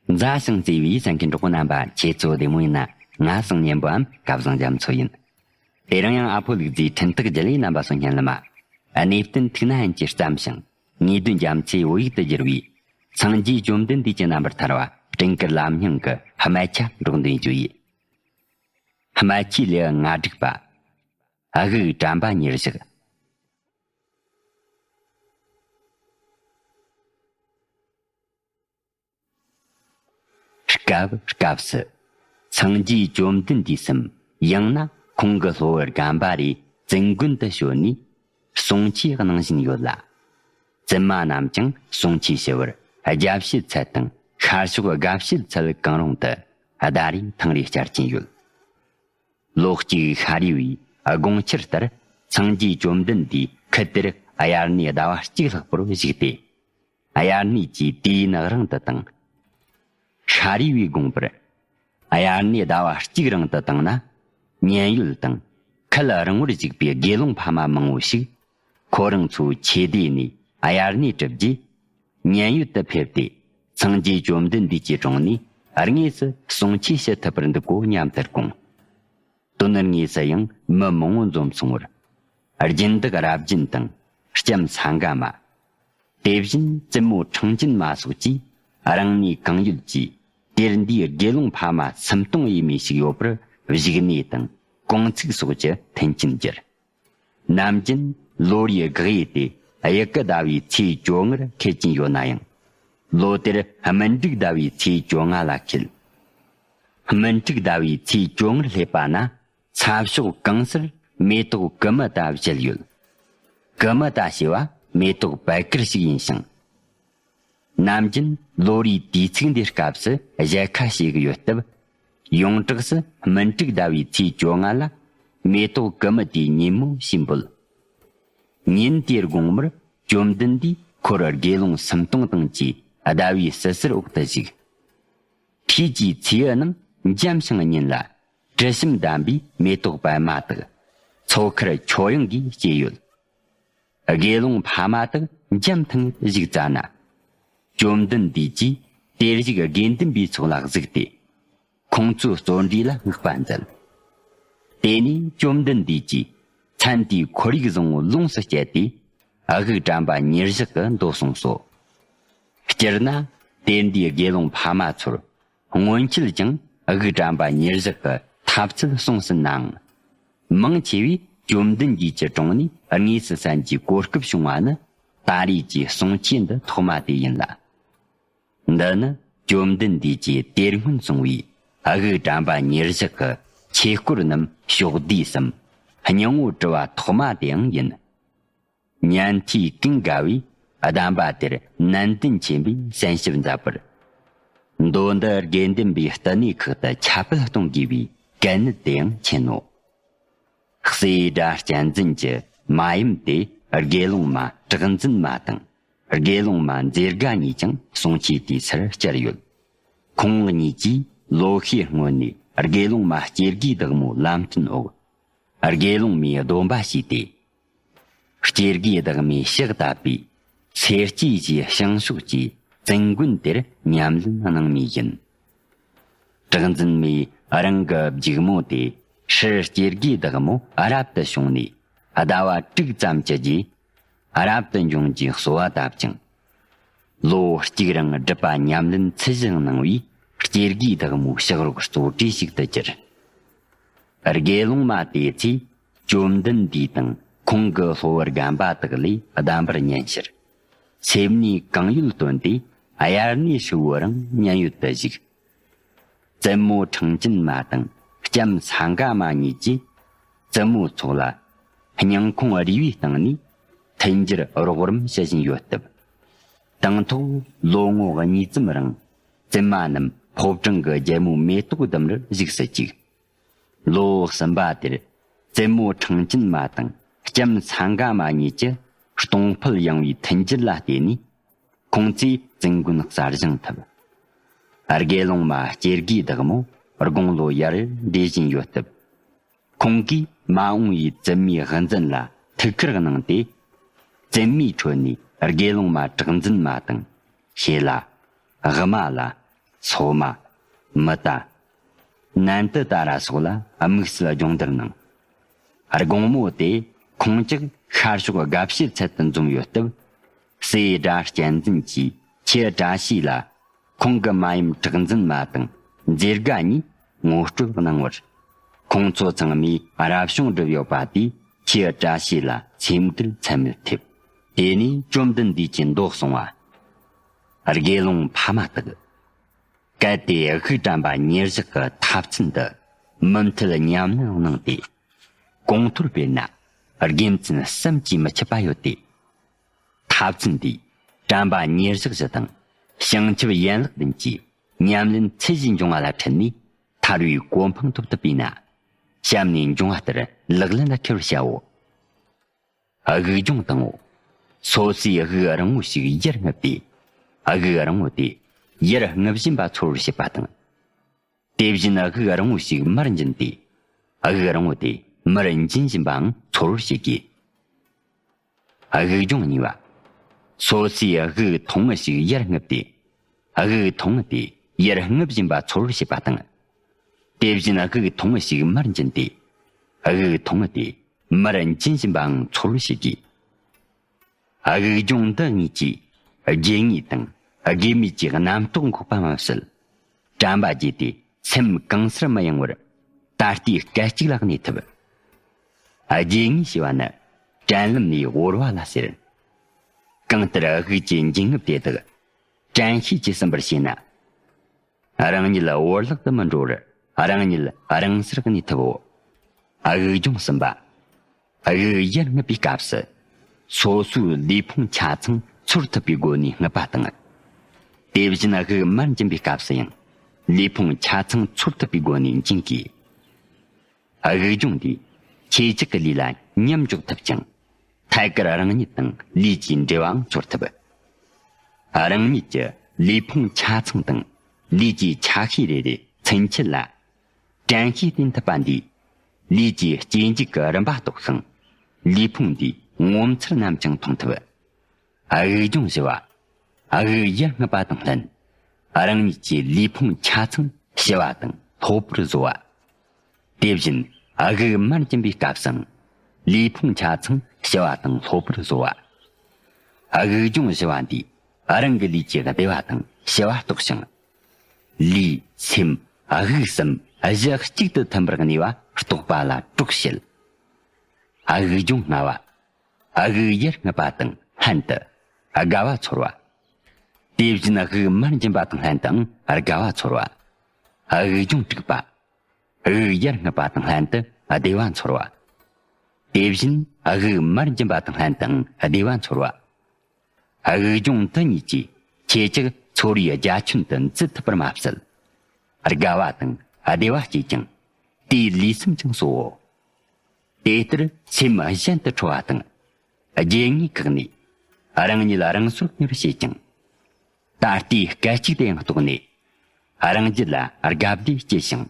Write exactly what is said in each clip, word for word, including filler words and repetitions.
མཛའ་ཞིང་བརྩེ་བའི་གསན་མཁན་གྲོགས་པོ་རྣམ་པ། ཁྱེད་ཚོ་བདེ་མོ་ཡིན་ན། ང་སང་ཉན་པོའམ་སྐལ་བཟང་རྒྱ་མཚོ་ཡིན། དེ་རིང་ཡང་ཨ་ཕོ་ལུག་རྫིའི་འཕྲིན་སྟེགས་བརྒྱུད་ལས་རྣམ་པ་སང་སྙན་ལ་མ། གནས་བརྟན་ཐུགས་ན་ཡིན་གྱིས་བརྩམས་ཤིང་། ངེས་དོན་རྒྱ་མཚོའི་བོད་ཡིག་ཏུ་བསྒྱུར་བའི། སངས་རྒྱས་བཅོམ་ལྡན་འདས་ཀྱི་རྣམ་པར་ཐར་བ། སྤྲིན་དཀར་ལམ་རྙིང་གི་སྨད་ཆ་སྒྲོག་འདོན་བརྗོད་ཡིག་སྨད་ཆའི་ལེའུ་ལྔ་དྲུག་པ། ཨ་གུག་དྲན་པ་ཉེར་བཞག་སྐབས་སྐབས་སུ། སངས་རྒྱས་བཅོམ་ལྡན་འདས་སམ། ཡང་ན་ཁོང་གི་སློབ་བུ་རྒན་པ་རེ་བཙུན་དགོན་དུ་བྱོན་ནས་གསུང་ཆོས་གནང་བཞིན་ཡོད་ལ། བཙུན་མ་རྣམས་ཀྱང་གསུང་ཆོས་ཞུ་བར་རྒྱལ་བྱེད་ཚལ་དང་ཤར་ཕྱོགས་དགའ་བྱེད་ཚལ་གང་རུང་དུ་ཟླ་རེའི་ཐེངས་རེ་བཅར་གྱིན་ཡོད། ལོ་གཅིག་ཤར་ཡོལ་བའི་དགོངས་འཆར་ལྟར། སངས་རྒྱས་བཅོམ་ལྡན་འདས་ཁུལ་དེར་དབྱར་གནས་ཟླ་བ་གཅིག་ལྷག་པོར་བཞུགས་ཏེ། དབྱར་གནས་ཀྱི་དུས་ཡུན་རིང་དུ་དང་། ཤར་ཡོལ་བའི་དགོངས་པར། དབྱར་གནས་ཟླ་བ་གཅིག་རིང་དུ་བཏང་ན། མཉན་ཡོད་དང་ཁུལ་རིང་བོར་བཞུགས་པའི་དགེ་སློང་ཕ་མ་མང་བོ་ཞིག་ཁོ་རང་ཚོའི་ཆོས་སྡེ་ནས་དབྱར་གནས་གྲུབ་རྗེས། མཉན་ཡོད་དུ་ཕེབས་ཏེ། སངས་རྒྱས་བཅོམ་ལྡན་འདས་ཀྱི་དྲུང་ནས་དངོས་སུ་གསུང་ཆོས་བྱེད་ཐུབ་པར་འདུག་གོ་སྙམ་དུ་དགོངས། དོན་དངོས་སུ་ཡང་མི་མང་བོ་འཛོམས་སོང་བར། སྦྱིན་བདག་རབ་རྒྱན་དང་ལྕམ་ས་ག་མ། དེ་བཞིན་བཙུན་མོ་ཁྲང་ཅིན་མ་སོགས་ཀྱིས་རང་ནུས་གང་ཡོད་ཀྱིས་དེར་འདུས་དགེ་སློང་ཕ་མ་སུམ་སྟོང་ཡས་མས་ཤིག་ཡོད་པར་བཞུགས་གནས་དང་གུང་ཚིགས་སོགས་ཀྱི་མཐུན་རྐྱེན་བསྒྱུར། ནམ་རྒྱུན་ལོ་རེའི་དགག་ཡས་དེ་དབྱར་གྱི་ཟླ་བའི་ཚེས་བཅོ་ལྔར་འཁེལ་གྱིན་ཡོད་ན་ཡང་། ལོ་དེར་སྨིན་དྲུག་ཟླ་བའི་ཚེས་བཅོ་ལྔ་ལ་འཁེལ། སྨིན་དྲུག་ཟླ་བའི་ཚེས་བཅོ་ལྔར་སླེབས་པ་ན། ས་ཕྱོགས་གང་སར་མེ་ཏོག་ཀུ་མུ་ད་བཞད་ཡོད། ཀུ་མུ་ད་ཞེས་པ་མེ་ཏོག་བད་དཀར་ཞིག་ཡིན་ཞིང་། ནམ་རྒྱུན་ལོ་རེའི་དུས་ཚིགས་འདིའི་སྐབས་སུ་བཞད་ཁ་ཕྱེ་གི་ཡོད་སྟབས། ཡོངས་གྲགས་སུ་སྨིན་དྲུག་ཟླ་བའི་ཚེས་བཅོ་ལྔ་ལ་མེ་ཏོག་ཀུ་མུ་དའི་ཉིན་མོ་ཞེས་འབོད། ཉིན་དེའི་དགོང་མོར་བཅོམ་ལྡན་འདས་འཁོར་དགེ་སློང་སུམ་སྟོང་དང་བཅས་ཟླ་བའི་བསིལ་ཟེར་འོག་ཏུ་བཞུགས། འཁྱིལ་གྱི་ཚེའུ་ནང་འཇམ་ཞིང་ཉིལ་ལ། དྲི་ཞིམ་ལྡན་པའི་མེ་ཏོག་པད་མ་དག་མཚོ་ཁར་ཁྱོ་ཡང་གིས་སྐྱེས་ཡོད། དགེ་སློང་ཕ་མ་དག་འཇམ་ཐང་བཞུགས་ཙ་ན། བཅོམ་ལྡན་འདས་ཀྱིས་དེར་བཞུགས་དགེ་འདུན་པའི་ཚོགས་ལ་གཟིགས་ཏེ། ཁོང་ཚོའི་བརྩོན་འགྲུས་ལ་བསྔགས་པ་མཛད། དེ་ནས་བཅོམ་ལྡན་འདས་ཀྱིས་མཚན་དེའི་ཁོར་ཡུག་བཟང་བོ་ལོངས་སུ་སྤྱད་དེ། དབུགས་དྲན་པ་ཉེར་བཞག་གི་མདོ་གསུངས་སོ། སྤྱིར་ན་དེར་འདུས་དགེ་སློང་ཕ་མ་ཚོར་སྔོན་ཆད་ཀྱང་དབུགས་དྲན་པ་ཉེར་བཞག་གི་ཐབས་ཚུལ་གསུངས་ཟིན་ནའང་། མང་ཆེ་བས་བཅོམ་ལྡན་འདས་ཀྱི་དྲུང་ནས་དངོས་སུ་གསན་རྒྱུའི་གོ་སྐབས་བྱུང་བ་ནི། ད་རེས་ཀྱི་གསུང་ཆོས་འདི་ཐོག་མ་དེ་ཡིན་ལ། འདི་ནི་བཅོམ་ལྡན་འདས་ཀྱིས་དེར་སྔོན་གསུངས་པའི་དབུགས་དྲན་པ་ཉེར་བཞག་གི་ཆོས་སྐོར་རྣམས་ཕྱོགས་བསྡུས་སམ། སྙིང་བོ་དྲི་བ་ཐོག་མ་དེའང་ཡིན། ཉན་ཐོས་ཀུན་དགའ་བོས་གདམས་པ་དེར་ནན་ཏན་ཆེན་པོས་གསན་ཞིབ་མཛད་པར། མདོ་འདི་དགེ་འདུན་པའི་བསྟི་གནས་ཁག་ཏུ་ཁྱབ་སྤེལ་གཏོང་དགོས་པའི་གལ་གནད་དེའང་མཁྱེན་ནོ། སྲས་སྒྲ་གཅན་འཛིན་གྱི་མ་ཡུམ་དེ་དགེ་སློང་མ་གྲགས་འཛིན་མ་དང་། དགེ་སློང་མ་མཛེས་དགའ་གཉིས་ཀྱང་གསུང་ཆོས་དེའི་སར་བཅར་ཡོད། ཁོང་གཉིས་ཀྱིས་ལོ་ཤས་སྔོན་ནས་དགེ་སློང་མ་སྐྱེ་དགུའི་བདག་མོའི་ལམ་སྟོན་འོག་དགེ་སློང་མའི་སྡོམ་པ་བྱས་ཏེ། སྐྱེ་དགུའི་བདག་མོས་ཕྱག་བཏབ་པའི་སེར་སྐྱའི་ཞིང་ཕྱོགས་ཀྱི་བཙུན་དགོན་དེར་ཉམས་ལེན་གནང་མུས་ཡིན། གྲགས་འཛིན་མས་རང་གི་སྒྱུག་མོ་དེ་ཕྱིར་སྐྱེ་དགུའི་བདག་མོ་རབ་ཏུ་བྱུང་ནས་ཟླ་བ་དྲུག་ཙམ་གྱི་རྗེས། རབ་ཏུ་འབྱུང་རྒྱུའི་གསོལ་བ་བཏབ་ཅིང་། ལོ་གཅིག་རིང་སྒྲུབ་པ་ཉམས་ལེན་ཚུལ་བཞིན་གནང་བས་སྐྱེ་དགུའི་བདག་མོའི་ཕྱག་རོགས་གཙོ་གྲས་ཤིག་ཏུ་གྱུར། དགེ་སློང་མ་དེའི་ཚེ་བཅོམ་ལྡན་འདས་དང་ཁོང་གི་སློབ་བུ་རྒན་པ་དག་ལས་གདམས་པར་ཉན་ཕྱིར། སེམས་ནས་གང་ཡོད་བཏོན་ཏེ་དབྱར་གནས་ཧྲིལ་བོ་རང་མཉན་ཡོད་དུ་བཞུགས། བཙུན་མོ་ཁྲང་ཅིན་མ་དང་ལྕམ་ས་ག་མ་གཉིས་ཀྱིས་བཙུན་མོའི་ཚོགས་ལ་སྙིང་ཁོང་རུས་པའི་སྟེང་ནས་མཐུན་འགྱུར་རོགས་རམ་བྱེད་བཞིན་ཡོད་སྟབས། དང་ཐོག་ལོ་ངོ་གཉིས་ཙམ་རིང་བཙུན་མ་རྣམས་ཕོ་བྲང་གི་རྒྱལ་མོའི་མེ་ཏོག་ལྡུམ་རར་བཞུགས་སུ་བཅུག། ལོ་གསུམ་པ་དེར་བཙུན་མོ་ཁྲང་ཅིན་མ་དང་ལྕམ་ས་ག་མ་གཉིས་ཀྱིས་གཏོང་ཕོད་ཡངས་པའི་མཐུན་འགྱུར་ལ་བརྟེན་ནས། ཁོང་ཚོས་བཙུན་དགོན་གསར་བཞེངས་ཐུབ། དགེ་སློང་མ་སྐྱེ་དགུའི་བདག་མོ་དགུང་ལོ་ཡར་འགྲོ་བཞིན་ཡོད་སྟབས། ཁོང་གིས་མ་འོངས་པའི་བཙུན་མའི་དབུ་འཛིན་ལ་ཐུགས་ཁུར་གནང་སྟེ། བཙུན་མའི་ཁྲོད་ནས་དགེ་སློང་མ་གྲགས་འཛིན་མ་དང་། ཤེ་ལ། དབུ་མ་ལ། སོ་མ། མི་ད། ནན་ཏི་ད་ར་སོགས་ལ་དམིགས་བསལ་སྦྱོང་བརྡར་གནང་། དགོང་མོ་དེ་ཁོང་ཅག་ཤར་ཕྱོགས་དགའ་བྱེད་ཚལ་དུ་འཛོམས་ཡོད་སྟབས། སྲས་སྒྲ་གཅན་འཛིན་གྱིས་ཁྱེད་བཀྲ་ཤིས་ལ་ཁོང་གི་མ་ཡུམ་གྲགས་འཛིན་མ་དང་མཛེས་དགའ་གཉིས་ངོ་སྤྲོད་གནང་བར། ཁོང་ཚོ་ཚང་མས་རབ་བྱུང་བསྒྲུབས་ཡོད་པ་དེས་ཁྱེད་བཀྲ་ཤིས་ལ་སེམས་འགུལ་ཚད་མེད་ཐེབས། དེ་ནས་བཅོམ་ལྡན་འདས་ཀྱིས་མདོ་གསུང་བ། དགེ་སློང་ཕ་མ་དག། གལ་ཏེ་དབུགས་དྲན་པ་ཉེར་བཞག་གི་ཐབས་ཚུལ་འདི་མུ་མཐུད་ཉམས་ལེན་གནང་སྟེ། གོང་མཐོར་སྤེལ་ན་དགེ་མཚན་བསམ་གྱིས་མི་ཁྱབ་པ་ཡོད་དེ། ཐབས་ཚུལ་འདིས་དྲན་པ་ཉེར་བཞག་བཞི་དང་བྱང་ཆུབ་ཡན་ལག་བདུན་གྱི་ཉམས་ལེན་ཚད་གཞི་འབྱུང་བ་ལ་འཕྲད་ནས་ཐར་བའི་གོ་འཕང་ཐོབ་ཐུབ་པས་ན། བཤམས་ནས་འབྱུང་བ་ལྟར་ལག་ལེན་ལ་འཁེལ་བར་བྱའོ། དབུགས་སྦྱོང་དང་པོ། སོ་སོའི་དབུགས་རིང་བོ་ཞིག་ཡར་རྔུབ་སྟེ། དབུགས་རིང་བོ་དེ་ཡར་རྔུབ་བཞིན་པ་ཚོར་བར་བྱེད་པ་དང་། དེ་བཞིན་དབུགས་རིང་བོ་ཞིག་མར་འབྱིན་ཏེ། དབུགས་རིང་བོ་དེ་མར་འབྱིན་བཞིན་པའང་ཚོར་བར་བྱེད་དགོས། དབུགས་སྦྱོང་གཉིས་པ། སོ་སོའི་དབུགས་ཐུང་ངུ་ཞིག་ཡར་རྔུབ་སྟེ། དབུགས་ཐུང་ངུ་དེ་ཡར་རྔུབ་བཞིན་པ་ཚོར་བར་བྱེད་པ་དང་། དེ་བཞིན་དབུགས་ཐུང་ངུ་ཞིག་མར་འབྱིན་ཏེ། དབུགས་ཐུང་ངུ་དེ་མར་འབྱིན་བཞིན་པའང་ཚོར་བར་བྱེད་དགོས། དབུགས་སྦྱོང་འདི་གཉིས་ཀྱིས་རྒྱུ་དངོས་དང་དགེ་མེད་ཀྱི་རྣམ་རྟོག་འགོག་པ་མ་ཟད། དྲན་པ་བརྗེད་དེ་སེམས་གང་སར་མི་ཡེངས་པར་ད་ལྟའི་སྐད་ཅིག་ལ་གནས་ཐུབ། རྒྱུ་དངོས་ཞེས་པ་ནི་དྲན་ལམ་ནས་བོར་བ་ལ་ཟེར། གང་ལྟར་དབུགས་ཀྱི་འབྱིན་རྔུབ་དེ་དག་དྲན་ཤེས་ཀྱིས་ཟིན་པར་བྱས་ན། རང་ཉིད་བོར་བརླག་ཏུ་མི་འགྲོ་བར་རང་ཉིད་རང་སར་གནས་ཐུབ་བོ། དབུགས་སྦྱོང་གསུམ་པ། དབུགས་ཡར་རྔུབ་པའི་སྐབས་སུ། སོ་སོའི་ལུས་ཕུང་ཆ་ཚང་ཚོར་ཐུབ་པའི་སྒོ་ནས་རྔུབ་པ་དང་། དེ་བཞིན་དབུགས་མར་འབྱིན་པའི་སྐབས་སུ་ཡང་། ལུས་ཕུང་ཆ་ཚང་ཚོར་ཐུབ་པའི་སྒོ་ནས་འབྱིན་དགོས། དབུགས་སྦྱོང་འདིས་ཁྱེད་ཅག་གི་ལུས་ལ་ཉམས་འཇོག་ཐུབ་ཅིང་། ཐད་ཀར་རང་ཉིད་དང་ལུས་ཀྱི་འབྲེལ་བའང་ཚོར་ཐུབ། རང་ཉིད་ཀྱི་ལུས་ཕུང་ཆ་ཚང་དང་ལུས་ཀྱི་ཆ་ཤས་རེ་རེ་ཚུན་ཆད་ལ། དྲན་ཤེས་བསྟེན་ཐུབ་པ་འདིས། ལུས་ཀྱི་སྐྱེ་འཇིག་གི་རིམ་པ་རྟོགས་ཤིང་། ལུས་ཕུང་འདིའི་ངོ་མཚར་རྣམས་ཀྱང་མཐོང་ཐུབ། དབུགས་སྦྱོང་བཞི་པ། དབུགས་ཡར་རྔུབ་པ་དང་ལྷན། རང་ཉིད་ཀྱི་ལུས་ཕུང་ཆ་ཚང་ཞི་བ་དང་ལྷོད་པོར་བཟོ་བ། དེ་བཞིན་དབུགས་མར་འབྱིན་པའི་སྐབས་སུའང་། ལུས་ཕུང་ཆ་ཚང་ཞི་བ་དང་ལྷོད་པོར་བཟོ་བ། དབུགས་སྦྱོང་བཞི་བ་འདིས་རང་གི་ལུས་ཀྱི་བདེ་བ་དང་ཞི་བ་རྟོགས་ཤིང་། ལུས་སེམས་དབུགས་གསུམ་གཞི་གཅིག་ཏུ་མཐུན་པར་གནས་པ་རྟོགས་པ་ལ་གྲོགས་བྱེད། དབུགས་སྦྱོང་ལྔ་པ། དབུགས་ཡར་རྔུབ་པ་དང་ལྷན་དུ་དགའ་བ་ཚོར་བ། དེ་བཞིན་དབུགས་མར་འབྱིན་པ་དང་ལྷན་དུའང་དགའ་བ་ཚོར་བ། དབུགས་སྦྱོང་དྲུག་པ། དབུགས་ཡར་རྔུབ་པ་དང་ལྷན་དུ་བདེ་བ་ཚོར་བ། དེ་བཞིན་དབུགས་མར་འབྱིན་པ་དང་ལྷན་དུའང་བདེ་བ་ཚོར་བ། དབུགས་སྦྱོང་འདི་གཉིས་ཀྱིས་ཁྱེད་ཅག་ཚོར་བའི་རྒྱ་ཁྱོན་དུ་འཛུལ་ཐུབ་པར་མ་ཟད། དགའ་བ་དང་བདེ་བ་སྐྱེད་ཅིང་། དེའི་ལུས་སེམས་ཀྱང་གསོའོ། དེ་ལྟར་སེམས་གཞན་དུ་འཕྲོ་བ་དང་། རྒྱུ་དངོས་བཀག་ནས་རང་ཉིད་རང་སོར་གནས་པར་བྱེད་ཅིང་། ད་ལྟའི་སྐད་ཅིག་དེ་ཡང་རྟོགས་ནས་རང་རྒྱུད་ལ་དགའ་བདེ་སྐྱེ་ཞིང་།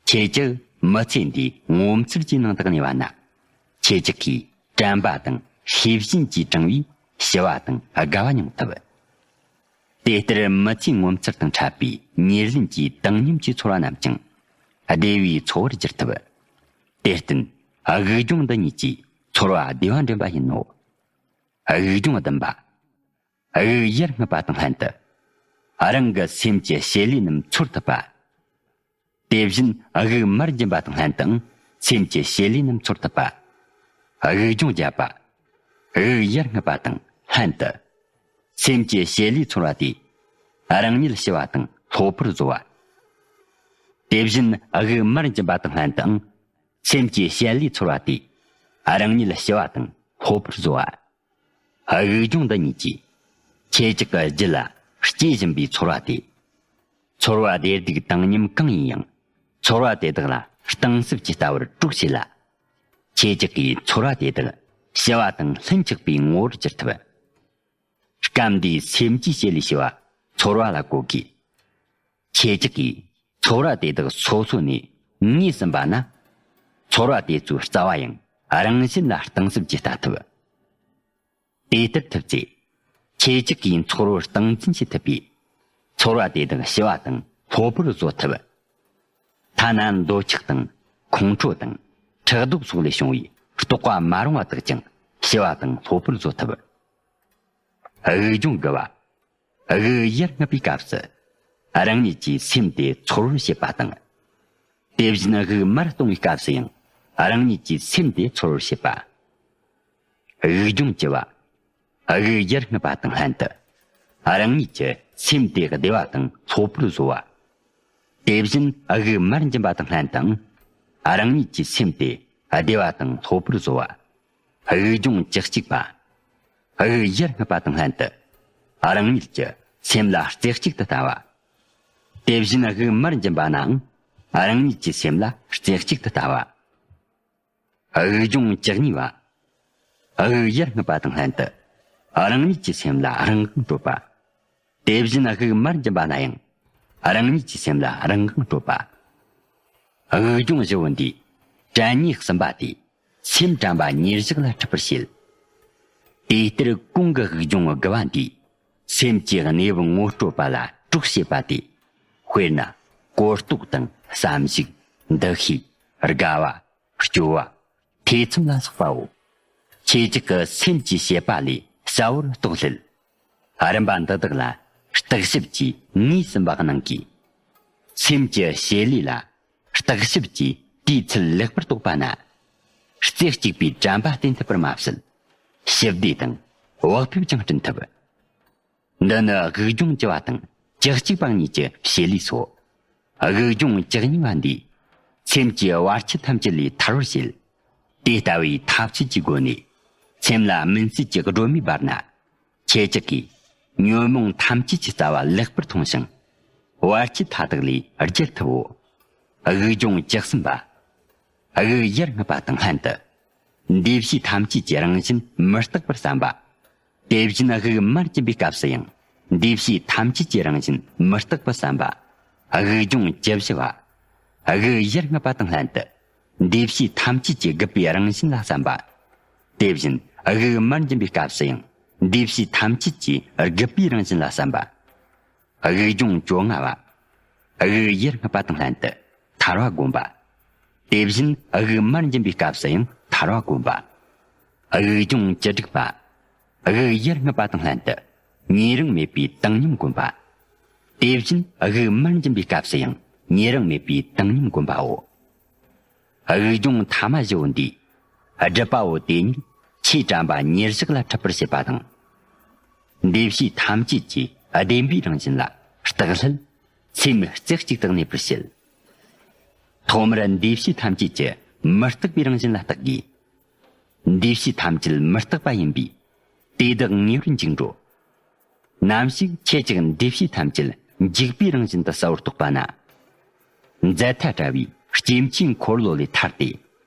ཁྱེད་ཅག་མི་ཚེ་འདིའི་ངོ་མཚར་གྱི་ནང་དུ་གནས་པ་ན། ཁྱེད་ཅག་གིས་དྲན་པ་དང་ཤེས་བཞིན་གྱིས་དྲངས་པའི་ཞི་བ་དང་དགའ་བ་མྱོང་ཐུབ། དེ་ལྟར་མི་ཚེའི་ངོ་མཚར་དང་འཕྲད་པའི་ཉེར་ལེན་གྱི་བཏང་སྙོམས་ཀྱི་ཚོར་བ་རྣམས་ཀྱང་བདེ་བའི་འཚོ་བར་འགྱུར་ཐུབ། དེར་བརྟེན་དབུགས་སྦྱོང་འདི་གཉིས་ཀྱིས་ཚོར་བ་བདེ་བ་འདྲེན་པ་ཡིན་ནོ། དབུགས་སྦྱོང་བདུན་པ། དབུགས་ཡར་རྔུབ་པ་དང་ལྷན་དུ། རང་གི་སེམས་ཀྱི་བྱེད་ལས་རྣམས་ཚོར་ཐུབ་པ། དེ་བཞིན་དབུགས་མར་འབྱིན་པ་དང་ལྷན་དུའང་སེམས་ཀྱི་བྱེད་ལས་རྣམས་ཚོར་ཐུབ་པ། དབུགས་སྦྱོང་བརྒྱད་པ། དབུགས་ཡར་རྔུབ་པ་དང་ལྷན་དུ། སེམས་ཀྱི་བྱེད་ལས་ཚོར་བ་དེས་རང་ཉིད་ཞི་བ་དང་ལྷོད་པོར་བཟོ་བ། དེ་བཞིན་དབུགས་མར་འབྱིན་པ་དང་ལྷན་དུའང་སེམས་ཀྱི་བྱེད་ལས་ཚོར་བ་དེས་རང་ཉིད་ཞི་བ་དང་ལྷོད་པོར་བཟོ་བ། དབུགས་སྦྱོང་འདི་གཉིས་ཀྱིས་ཁྱེད་ཅག་གི་རྒྱུད་ལ་སྐྱེ་བཞིན་པའི་ཚོར་བ་དེ། ཚོར་བ་བདེ་སྡུག་བཏང་སྙོམས་གང་ཡིན་ཡང་། ཚོར་བ་དེ་དག་ལ་གཏིང་ཟབ་ཀྱིས་ལྟ་བར་གྲོགས་བྱེད་ལ། ཁྱེད་ཅག་གིས་ཚོར་བ་དེ་དག་ཞི་བ་དང་ལྷུན་ཆགས་པའི་ངོ་བོར་གྱུར་ཐུབ། སྐབས་འདིའི་སེམས་ཀྱི་བྱེད་ལས་ཞི་བ་ཚོར་བ་ལ་གོ་དགོས། ཁྱེད་ཅག་གིས་ཚོར་བ་དེ་དག་སོ་སོ་ནས་ངེས་ཟིན་པ་ན། ཚོར་བ་དེ་ཚོའི་རྩ་བ་ཡང་རང་བཞིན་ལ་གཏིང་ཟབ་ཀྱིས་ལྟ་ཐུབ། དེ་ལྟར་ཐུབ་ཚེ། ཁྱེད་ཅག་གིས་ཚོར་བར་སྟངས་འཛིན་བྱེད་ཐུབ་པས། ཚོར་བ་དེ་དག་ཞི་བ་དང་སློབ་པར་བཟོ་ཐུབ། ཐ་ན་འདོད་ཆགས་དང་ཁོང་ཁྲོ་དང་ཕྲག་དོག་སོགས་ལས་བྱུང་བའི་རྟོགས་པ་མ་རུང་བ་དག་ཀྱང་ཞི་བ་དང་སློབ་པར་བཟོ་ཐུབ། དབུགས་སྦྱོང་དགུ་པ། དབུགས་ཡར་རྔུབ་པའི་སྐབས་སུ་རང་ཉིད་ཀྱིས་སེམས་དེ་ཚོར་བར་བྱེད་པ་དང་། དེ་བཞིན་དབུགས་མར་གཏོང་བའི་སྐབས་སུ་ཡང་རང་ཉིད་ཀྱིས་སེམས་དེ་ཚོར་བར་བྱེད་པ། དབུགས་སྦྱོང་བཅུ་པ། དབུགས་ཡར་རྔུབ་པ་དང་ལྷན་དུ། རང་ཉིད་ཀྱི་སེམས་དེ་བདེ་བ་དང་སློབ་པར་བཟོ་བ། དེ་བཞིན་དབུགས་མར་འབྱིན་པ་དང་ལྷན་དུའང་། རང་ཉིད་ཀྱི་སེམས་དེ་བདེ་བ་དང་སློབ་པར་བཟོ་བ། དབུགས་སྦྱོང་བཅུ་གཅིག་པ། དབུགས་ཡར་རྔུབ་པ་དང་ལྷན་དུ། རང་ཉིད་ཀྱི་སེམས་ལ་རྩེ་གཅིག་ཏུ་ལྟ་བ། དེ་བཞིན་དབུགས་མར་འབྱིན་པ་ནའང་། རང་ཉིད་ཀྱི་སེམས་ལ་རྩེ་གཅིག་ཏུ་ལྟ་བ། དབུགས་སྦྱོང་བཅུ་གཉིས་པ། དབུགས་ཡར་རྔུབ་པ་དང་ལྷན་དུ། རང་ཉིད་ཀྱི་སེམས་ལ་རང་དབང་སྤྲོད་པ། དེ་བཞིན་དབུགས་མར་འབྱིན་པ་ན་ཡང་། རང་ཉིད་ཀྱི་སེམས་ལ་རང་དབང་སྤྲོད་པ། དབུགས་སྦྱོང་བཞི་པོ་འདིས་དྲན་ཉེ་གསུམ་པ་དེས་སེམས་དྲན་པ་ཉེར་བཞག་ལ་འཁྲིད་པར་བྱེད། དེ་ལྟར་གོང་གི་དབུགས་སྦྱོང་དགུ་པ་འདིས་སེམས་ཀྱི་གནས་བབ་ངོ་སྤྲོད་པ་ལ་གྲོགས་བྱེད་པ་སྟེ། དཔེར་ན། གོ་རྟོགས་དང་བསམ་གཞིག་འདུ་ཤེས། དགའ་བ། སྐྱོ་བ། ཐེ་ཚོམ་ལ་སོགས་པའོ། ཁྱེད་ཅག་གི་སེམས་ཀྱི་བྱེད་པ་ལས་གསལ་བོར་རྟོགས་སླད། རིམ་པ་འདི་དག་ལ་བརྟག་ཞིབ་ཀྱིས་ངོས་ཟིན་པ་གནང་གིས། སེམས་ཀྱི་བྱེད་ལས་ལ་བརྟག་ཞིབ་ཀྱིས་དེའི་ཚུལ་ལེགས་པར་རྟོགས་པ་ན། རྩེ་གཅིག་པའི་དྲན་པ་བསྟེན་ཐུབ་པར་མ་ཟད། ཞི་བདེ་དང་བག་ཕེབས་ཀྱང་བསྐྲུན་ཐུབ། འདི་ནི་དབུགས་སྦྱོང་བཅུ་པ་དང་བཅུ་གཅིག་པ་གཉིས་ཀྱི་བྱེད་ལས་སོ། དབུགས་སྦྱོང་བཅུ་གཉིས་པ་འདིས་སེམས་ཀྱི་བར་ཆད་ཐམས་ཅད་ལས་ཐར་བར་བྱེད། དེ་ལྟ་བུའི་ཐབས་ཤེས་ཀྱི་སྒོ་ནས་སེམས་ལ་སྨིན་བྱེད་ཀྱི་སྒྲོན་མེ་སྦར་ན། ཁྱེད་ཅག་གིས་ཉོན་མོངས་ཐམས་ཅད་ཀྱི་རྩ་བ་ལེགས་པར་མཐོང་ཞིང་། བར་ཆད་མཐའ་དག་ལས་རྒྱལ་ཐུབ་བོ། དབུགས་སྦྱོང་བཅུ་གསུམ་པ། དབུགས་ཡར་རྔུབ་པ་དང་ལྷན་དུ། འདུས་བྱས་ཐམས་ཅད་ཀྱི་རང་བཞིན་མི་རྟག་པར་བསམ་པ། དེ་བཞིན་དབུགས་མར་འབྱིན་པའི་སྐབས་སུ་ཡང་འདུས་བྱས་ཐམས་ཅད་ཀྱི་རང་བཞིན་མི་རྟག་པར་བསམ་པ། དབུགས་སྦྱོང་བཅུ་བཞི་པ། དབུགས་ཡར་རྔུབ་པ་དང་ལྷན་དུ། འདུས་བྱས་ཐམས་ཅད་ཀྱི་རྒུད་པའི་རང་བཞིན་ལ་བསམ་པ། དེ་བཞིན་དབུགས་མར་འབྱིན་པའི་སྐབས་སུ་ཡང་འདུས་བྱས་ཐམས་ཅད་ཀྱི་རྒུད་པའི་རང་བཞིན་ལ་བསམ་པ། དབུགས་སྦྱོང་བཅོ་ལྔ་པ། དབུགས་ཡར་རྔུབ་པ་དང་ལྷན་དུ་ཐར་བ་བསྒོམ་པ། དེ་བཞིན་དབུགས་མར་འབྱིན་པའི་སྐབས་སུ་ཡང་ཐར་བ་བསྒོམ་པ། དབུགས་སྦྱོང་བཅུ་དྲུག་པ། དབུགས་ཡར་རྔུབ་པ་དང་ལྷན་དུ་ཉེ་རིང་མེད་པའི་བཏང་སྙོམས་བསྒོམ་པ། དེ་བཞིན་དབུགས་མར་འབྱིན་པའི་སྐབས་སུ་ཡང་ཉེ་རིང་མེད་པའི་བཏང་སྙོམས་བསྒོམ་པའོ། དབུགས་སྦྱོང་ཐ་མ་བཞི་བོ་འདིས་སྒྲུབ་པ་བོ་དེ་ཉིད་ཆོས་དྲན་པ་ཉེར་བཞག་ལ་འཁྲིད་པར་བྱེད་པ་དང་། འདུས་བྱས་ཐམས་ཅད་ཀྱི་བདེན་པའི་རང་བཞིན་ལ་བརྟག་སླད་སེམས་རྩེ་གཅིག་ཏུ་གནས་པར་བྱེད། ཐོག་མར་འདུས་བྱས་ཐམས་ཅད་ཀྱི་མི་རྟག་པའི་རང་བཞིན་ལ་བརྟག་དགོས། འདུས་བྱས་ཐམས་ཅད་མི་རྟག་པ་ཡིན་པས་དེ་དག་ངེས་པར་འཇིག་འགྲོ། ནམ་ཞིག་ཁྱེད་ཅག་འདུས་བྱས་ཐམས་ཅད་འཇིག་པའི་རང་བཞིན་དུ་གསལ་བོར་རྟོགས་པ་ན། འཛད་མཐའ་བྲལ་བའི་སྐྱེ་མཆེད་འཁོར་ལོ་ལས་ཐར་ཏེ།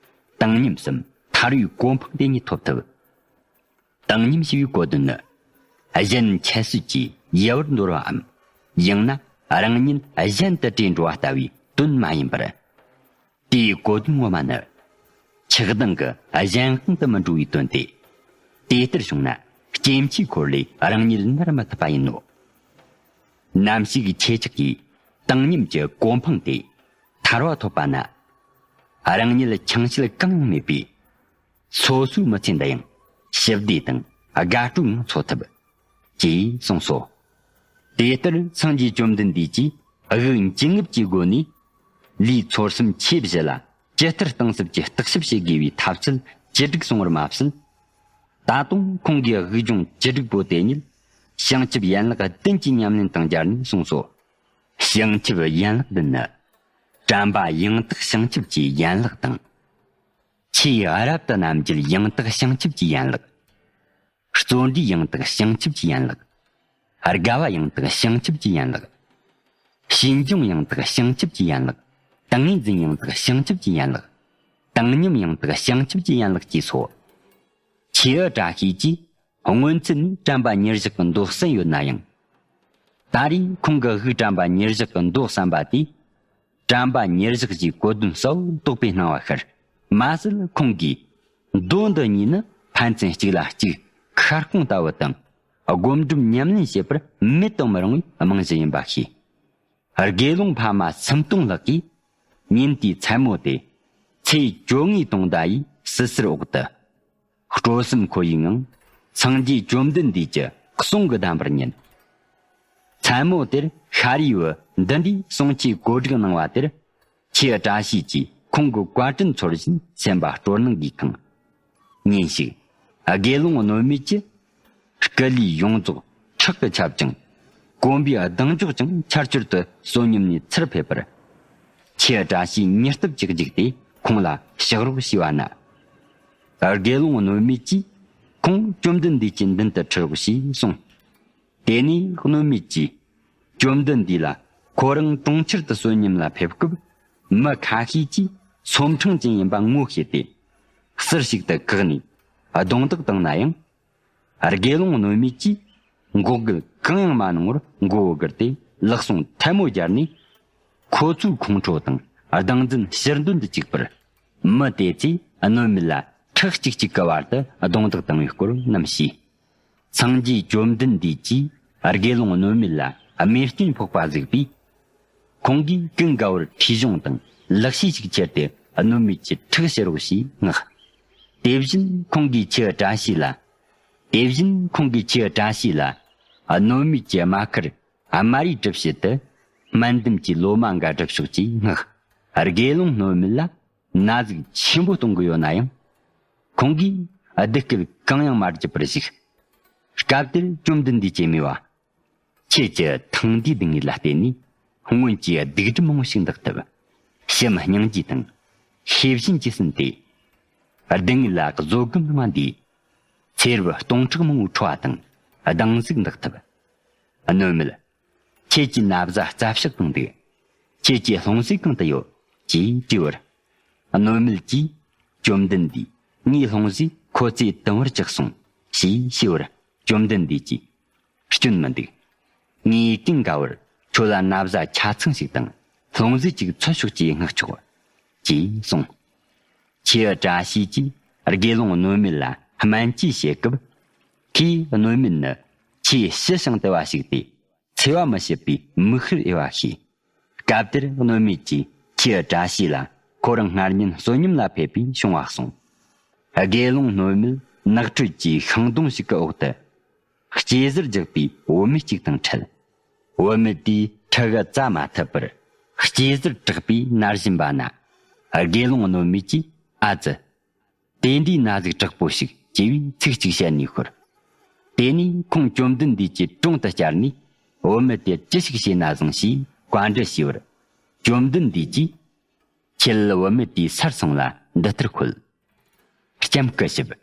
བཏང་སྙོམས་སམ་ཐར་པའི་གོ་འཕང་དེ་ཉིད་ཐོབ་ཐུབ། བཏང་སྙོམས་ཞེས་པའི་གོ་དོན་ནི། གཞན་འཆལ་སྲིད་ཀྱི་ཡལ་བར་འདོར་བའམ། ཡང་ན་རང་ཉིད་གཞན་དུ་བྲོས་འགྲོ་བ་ལྟ་བུའི་དོན་མ་ཡིན་པར། དེའི་གོ་དོན་ངོ་མ་ནི། ཆགས་སྡང་གི་གཞན་དབང་དུ་མི་འགྲོ་བའི་དོན་ཏེ། དེ་ལྟར་བྱུང་ན་སྐྱེ་མཆེད་འཁོར་ལས་རང་ཉིད་མནར་མི་ཐུབ་པ་ཡིན་ནོ། ནམ་ཞིག་ཁྱེད་ཅག་གིས་བཏང་སྙོམས་ཀྱི་གོ་འཕང་དེ་ཐར་བ་ཐོབ་པ་ན། རང་ཉིད་འཆིང་བྱེད་གང་ཡང་མེད་པས། སོ་སོའི་མི་ཚེ་འདི་ཡང་ཞི་བདེ་དང་དགའ་སྤྲོ་ངང་འཚོ་ཐུབ། ཅེས་གསུངས་སོ། དེ་ལྟར་སངས་རྒྱས་བཅོམ་ལྡན་འདས་ཀྱིས་དབུགས་འབྱིན་རྔུབ་ཀྱི་སྒོ་ནས། ལུས་ཚོར་སེམས་ཆོས་བཞི་ལ་ཇི་ལྟར་གཏིང་ཟབ་ཀྱི་བརྟག་ཞིབ་བྱེད་དགོས་པའི་ཐབས་ཚུལ་ཅི་དྲུག་གསུངས་པར་མ་ཟད། ད་དུང་ཁོང་གིས་དབུགས་སྦྱོང་བཅུ་དྲུག་པོ་དེ་ཉིད་བྱང་ཆུབ་ཡན་ལག་བདུན་གྱི་ཉམས་ལེན་དང་སྦྱར་ནས་གསུངས་སོ། བྱང་ཆུབ་ཡན་ལག་བདུན་ནི། དྲན་པ་ཡང་དག་བྱང་ཆུབ་ཀྱི་ཡན་ལག་དང་། ཆོས་རབ་ཏུ་རྣམ་འབྱེད་ཡང་དག་བྱང་ཆུབ་ཀྱི་ཡན་ལག། བརྩོན་འགྲུས་ཡང་དག་བྱང་ཆུབ་ཀྱི་ཡན་ལག། དགའ་བ་ཡང་དག་བྱང་ཆུབ་ཀྱི་ཡན་ལག། ཞེན་སྦྱོང་ཡང་དག་བྱང་ཆུབ་ཀྱི་ཡན་ལག། ཏིང་ངེ་འཛིན་ཡང་དག་བྱང་ཆུབ་ཀྱི་ཡན་ལག། བཏང་སྙོམས་ཡང་དག་བྱང་ཆུབ་ཀྱི་ཡན་ལག་ཅེས་སོ། ཆེའུ་བཀྲ་ཤིས་ཀྱིས་སྔོན་ཚུད་ནས་དྲན་པ་ཉེར་བཞག་གི་མདོ་གསན་ཡོད་ན་ཡང་། ད་རེས་ཁོང་གིས་དབུགས་དྲན་པ་ཉེར་བཞག་གི་མདོ་གསན་པ་དེས། དྲན་པ་ཉེར་བཞག་ཅེས་གོ་དོན་གསལ་བོར་རྟོགས་པའི་སྣང་བ་ཤར། མ་ཟད་ཁོང་གིས། མདོ་འདི་གཉིས་ནི་ཕན་ཚུན་གཅིག་ལ་གཅིག་ཁ་སྐོང་ལྟ་བུ་དང་ སྒོམ་སྒྲུབ་ཉམས་ལེན་བྱེད་པར་མེད་དུ་མི་རུང་བའི་རྨང་གཞི་ཡིན་པ་ཤེས། དགེ་སློང་ཕ་མ་སུམ་སྟོང་ལྷག་གིས་ཉིན་དེའི་མཚན་མོ་དེ་ཚེས་བཅོ་ལྔའི་དུང་ཟླ་ཡི་བསིལ་ཟེར་འོག་ཏུ། སྤྲོ་སེམས་ཁོར་ཡུག་ངང་སངས་རྒྱས་བཅོམ་ལྡན་འདས་ཀྱི་གསུང་གིས་བདམས་པར་ཉན། མཚན་མོ་དེར་ཤཱ་རིའི་བུ་འདི་འདྲའི་གསུང་ཆོས་གོ་སྒྲིག་གནང་བ་དེར། ཁྱེའུ་བཀྲ་ཤིས་ཀྱིས་ཁོང་གི་བཀའ་དྲིན་ཚོར་བཞིན་སེམས་པ་སྤྲོ་སྣང་གིས་གང་། ཉིན་ཞིག་དགེ་སློང་གནོད་མེད་ཀྱིས་སྐུ་ལུས་ཡོངས་རྫོགས་ཁྲག་གིས་ཁྱབ་ཅིང་། གོམ་པའི་ལྡིང་འཇོག་ཀྱང་ཆར་ཆུར་དུ་བསོད་སྙོམས་ནས་ཚུར་ཕེབས་པར། ཁྱེའུ་བཀྲ་ཤིས་མྱུར་སྟབས་ཀྱིས་འཇིགས་ཏེ་ཁོང་ལ་ཕྱག་རོགས་ཞུས་པ་ན། དགེ་སློང་གནོད་མེད་ཀྱིས་ཁོང་བཅོམ་ལྡན་འདས་ཀྱི་མདུན་དུ་ཁྲིད་རོགས་ཞེས་གསུངས། དེ་ནས་གནོད་མེད་ཀྱིས་བཅོམ་ལྡན་འདས་ལ་ཁོ་རང་གྲོང་ཁྱེར་དུ་བསོད་སྙོམས་ལ་ཕེབས་སྐབས། མི་ཁ་ཤས་ཀྱིས་ཚོམ་ཕྲེང་ཅན་ཡིན་པ་ངོ་ཤེས་ཏེ། ཟུར་ཞིག་ཏུ་བཀག་ནས་རྡུང་རྡེག་བཏང་ན་ཡང་། དགེ་སློང་གནོད་མེད་ཀྱིས་འགོག་རྒོལ་གང་ཡང་མ་གནང་བར་མགོ་བོ་སྒུར་ཏེ་ལག་ཟུང་ཐལ་མོ་སྦྱར་ནས། ཁོ་ཚོའི་ཁོང་ཁྲོ་དང་སྡང་འཛིན་ཕྱིར་འདོན་དུ་བཅུག་པར། མི་དེ་ཚོས་གནོད་མེད་ལ་ཁྲག་གཅིག་གཅིག་གི་བར་དུ་རྡུང་རྡེག་བཏང་བའི་སྐོར་རྣམས་ཤེས། སངས་རྒྱས་བཅོམ་ལྡན་འདས་ཀྱིས་དགེ་སློང་གནོད་མེད་ལ་རྨས་སྐྱོན་ཕོག་པ་གཟིགས་པས། ཁོང་གིས་ཀུན་དགའ་བོར་ཁྲིད་གཞུང་དང་ལག་ཤེས་ཤིག་ཁྱེར་ཏེ་གནོད་མེད་ཀྱི་ཁྲག་བཤུ་རོགས་ཞེས་མངགས། དེ་བཞིན་ཁོང་གིས་ཁྱེའུ་བཀྲ་ཤིས་ལ། དེ་བཞིན་ཁོང་གིས་ཁྱེའུ་བཀྲ་ཤིས་ལ། གནོད་མེད་ཀྱི་རྨ་ཁར་དམར་རིས་གྲུབ་བྱེད་དུ། སྨན་ལྡུམ་གྱི་ལོ་མ་འགའ་སྒྲུབ་ཤོག་ཅེས་མངགས། དགེ་སློང་གནོད་མེད་ལ། ན་ཟུག་ཆེན་པོ་གཏོང་གི་ཡོད་ན་ཡང་། ཁོང་གིས་བདུད་སྐད་གང་ཡང་མ་བརྗོད་པར་བཞུགས། སྐབས་དེར་བཅོམ་ལྡན་འདས་ཀྱིས་སྨྲས་པ། ཁྱེད་ཀྱི་ཐང་འདིའི་སྡུག་བསྔལ་ལ་བརྟེན་ནས་སྔོན་གྱི་སྡིག་སྒྲིབ་མང་བོ་ཞིག་འདག་ཐུབ། བྱམས་སྙིང་རྗེ་དང་ཤེས་བཞིན་གྱིས་ཟིན་ཏེ། སྡུག་བསྔལ་ལ་བཟོད་སྒོམ་གནང་བ་འདིས། ཚེ་རབས་སྟོང་ཕྲག་མང་བོའི་འཁྲུལ་བ་དང་སྡང་ཟུག་འདག་ཐུབ། གནོད་མེད། ཁྱེད་ཀྱི་ན་བཟའ་རྩ་བཤགས་གང་འདུག་ཁྱེད་ཀྱི་ལྷུང་བཟེད་གང་དུ་ཡོད་ཅེས་དྲིས་པར། གནོད་མེད་ཀྱིས་བཅོམ་ལྡན་འདས། ངའི་ལྷུང་བཟེད་ཁོ་ཚོས་དུམ་བུར་བཅག་སོང་ཞེས་ཞུས་པར། བཅོམ་ལྡན་འདས་ཀྱིས། སྐྱོན་མི་འདུག་ངས་ཀུན་དགའ་བོར་ཁྱོད་ལ་ན་བཟའ་ཆ་ཚང་ཞིག་དང་ལྷུང་བཟེད་ཅིག་འཚོལ་ཤོག་ཅེས་མངགས་ཆོག་ཅེས་གསུངས། ཁྱེའུ་བཀྲ་ཤིས་ཀྱིས་དགེ་སློང་གནོད་མེད་ལ་སྨན་བཅོས་བྱེད་སྐབས། ཁོས་གནོད་མེད་ནི་ཆེས་ཞི་ཞིང་དུལ་བ་ཞིག་སྟེ། འཚེ་བ་མི་བྱེད་པའི་མིག་དཔེར་འོས་པ་ཤེས། སྐབས་དེར་གནོད་མེད་ཀྱིས་ཁྱེའུ་བཀྲ་ཤིས་ལ་ཁོ་རང་སྔར་ཉིན་བསོད་སྙོམས་ལ་ཕེབས་པའི་བྱུང་བ་གསུངས། དགེ་སློང་གནོད་མེད་ནགས་ཁྲོད་ཀྱི་ཤིང་སྡོང་ཞིག་གི་འོག་ཏུ། སྐྱེས་ཟུར་རྒྱག་པའི་བུད་མེད་ཅིག་དང་འཕྲད། བུད་མེད་དེས་ཕྲུ་གུ་བཙའ་མ་ཐུབ་པར་སྐྱེས་ཟུར་དྲག་པོས་མནར་བཞིན་པ་ན། དགེ་སློང་གནོད་མེད་ཀྱིས་ཨ་ཙི། དེ་འདྲའི་ན་ཟུག་དྲག་པོ་ཞིག་ཅེས་པའི་ཚིག་གཅིག་བཤད་ནས་ཤོར། དེ་ནས་ཁོང་བཅོམ་ལྡན་འདས་ཀྱི་དྲུང་དུ་བཅར་ནས། བུད་མེད་དེར་ཅི་ཞིག་བྱས་ན་བཟང་ཞེས་བཀའ་འདྲི་ཞུས་པར། བཅོམ་ལྡན་འདས་ཀྱིས། ཁྱེད་བུད་མེད་དེའི་སར་སོང་ལ་འདི་ལྟར་ཤོད། སྐྱབས་སྐུ་ཞབས།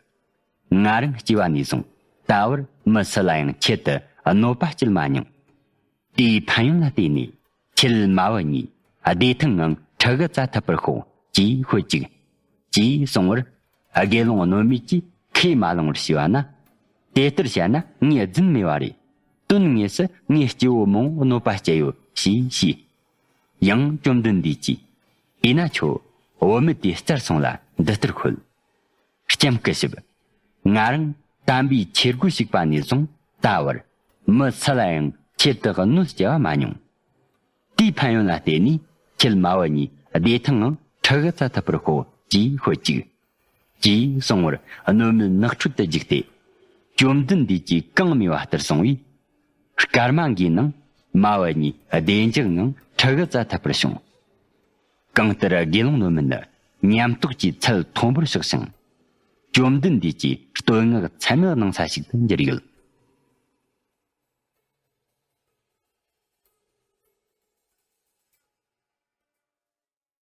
ང་རང་སྐྱེ་བ་ནས་བཟུང་ད་བར་མི་སུ་ལ་ཡང་ཆེད་དུ་གནོད་པ་སྐྱེལ་མ་མྱོང་། དེའི་ཕན་ཡོན་ལ་བརྟེན་ནས་ཁྱེད་མ་བུ་གཉིས་བདེ་ཐང་ངང་ཕྲུ་གུ་བཙའ་ཐུབ་པར་ཤོག་ཅེས་ཤོད་ཅིག་ཅེས་གསུངས་པར། དགེ་སློང་གནོད་མེད་ཀྱིས་ཁས་མ་བླངས་པར་ཞུས་པ་ན། དེ་ལྟར་བྱས་ན་ངས་རྫུན་སྨྲས་པ་རེད། དོན་དངོས་སུ་ངས་སྐྱེ་བོ་མང་བོ་གནོད་པ་སྐྱེལ་ཡོད་ཞེས་ཞུས། ཡང་བཅོམ་ལྡན་འདས་ཀྱིས། དེས་ན་ཁྱོད་བུད་མེད་དེའི་རྩར་སོང་ལ་འདི་ལྟར་ཤོད། སྐྱབས་སྐུ་ཞབས། ང་རང་དམ་པའི་ཆོས་སྒོ་ཞུགས་པ་ནས་བཟུང་ད་བར་མི་སུ་ལ་ཡང་ཆེད་དུ་གནོད་སྐྱེལ་བ་མ་མྱོང་། དེའི་ཕན་ཡོན་ལ་བརྟེན་ནས་ཁྱེད་མ་བུ་གཉིས་བདེ་ཐང་ངང་ཕྲུ་གུ་བཙའ་ཐུབ་པར་ཤོག་ཅེས་ཤོད་ཅིག་ཅེས་གསུངས་པར། གནོད་མེད་ནགས་ཁྲོད་དུ་བརྒྱུགས་ཏེ། བཅོམ་ལྡན་འདས་ཀྱིས་གང་སྨྲས་པ་ལྟར་སོང་བས། སྐར་མ་འགའི་ནང་མ་བུ་གཉིས་བདེ་འཇགས་ངང་ཕྲུ་གུ་བཙའ་ཐུབ་པར་བྱུང་། གང་ལྟར་དགེ་སློང་གནོད་མེད་ནི་ཉམས་རྟོགས་ཀྱི་ཚད་མཐོན་པོར་གཤེགས་ཤིང་། བཅོམ་ལྡན་འདས་ཀྱི་བསྟོད་བསྔགས་ཚད་མེད་གནང་ས་ཞིག་ཏུ་གྱུར་ཡོད།